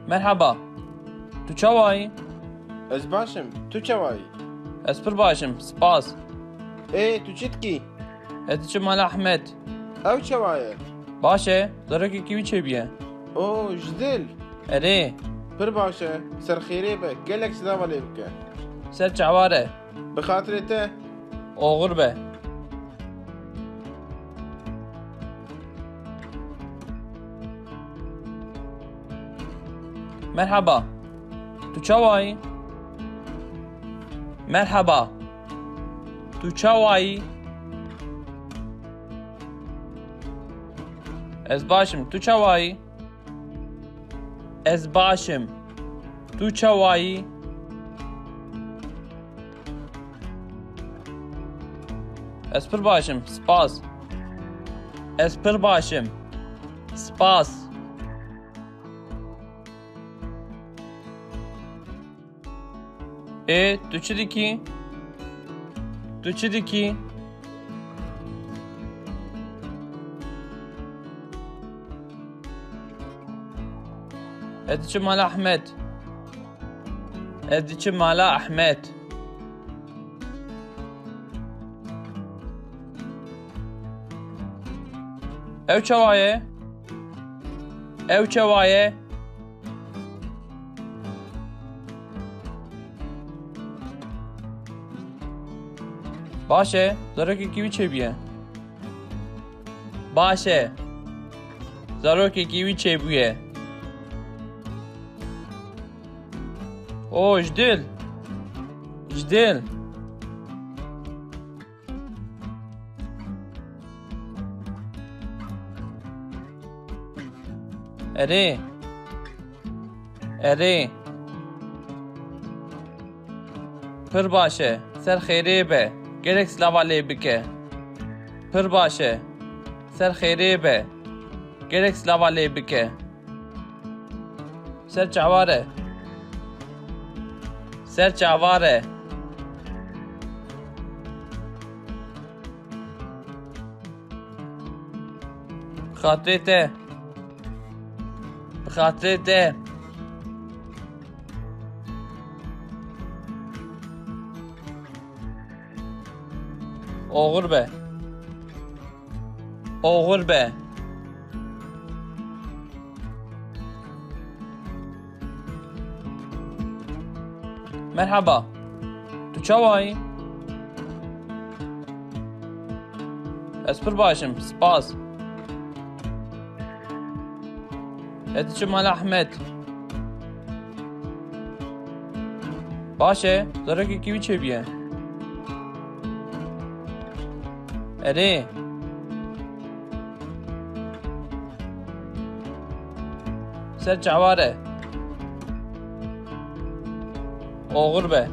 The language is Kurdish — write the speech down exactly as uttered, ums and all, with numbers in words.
Merheba. Tu çawa yî? Ez baş im. Tu çawa yî? Ez pir baş im. Spas. Ê, tu çi dikî? Ez diçim mala Ehmed. Ew çawa ye? Baş e. Zarokekî wî çêbûye. O, ji dil. Erê. Pir baş e. Ser xêrê be. Gelek silava lê bike. Ser çawa re. Bi xatirê te. Oxir be. Merheba. Tu çawa yî? Merheba. Tu çawa yî? Ez baş im. Tu çawa yî? Ez baş im. Tu çawa yî? Ez pir baş im. Spas. Ez pir baş im. Spas. Ê, tu çi dikî? Tu çi dikî? Ez diçim mala Ehmed. Ez diçim mala Ehmed. Ew çawa ye? Ew çawa ye? Baş e, zarokekî wî çêbûye. Baş e. Zarokekî wî çêbûye. O, ji dil. Ji dil. Erê. Erê. Pir baş e. Ser xêrê be. Gelek silava lê bike. Pir baş e. Ser xêrê be. Gelek silava lê bike. Ser çawa re. Ser çawa re. Bi xatirê te. Bi xatirê te. Oxir be. Oxir be. Merheba. Tu çawa yî? Ez pir baş im, spas. Ez diçim mala Ehmed. Baş e, zarokekî wî çêbûye. Erê. Ser çawa re. Oxir be.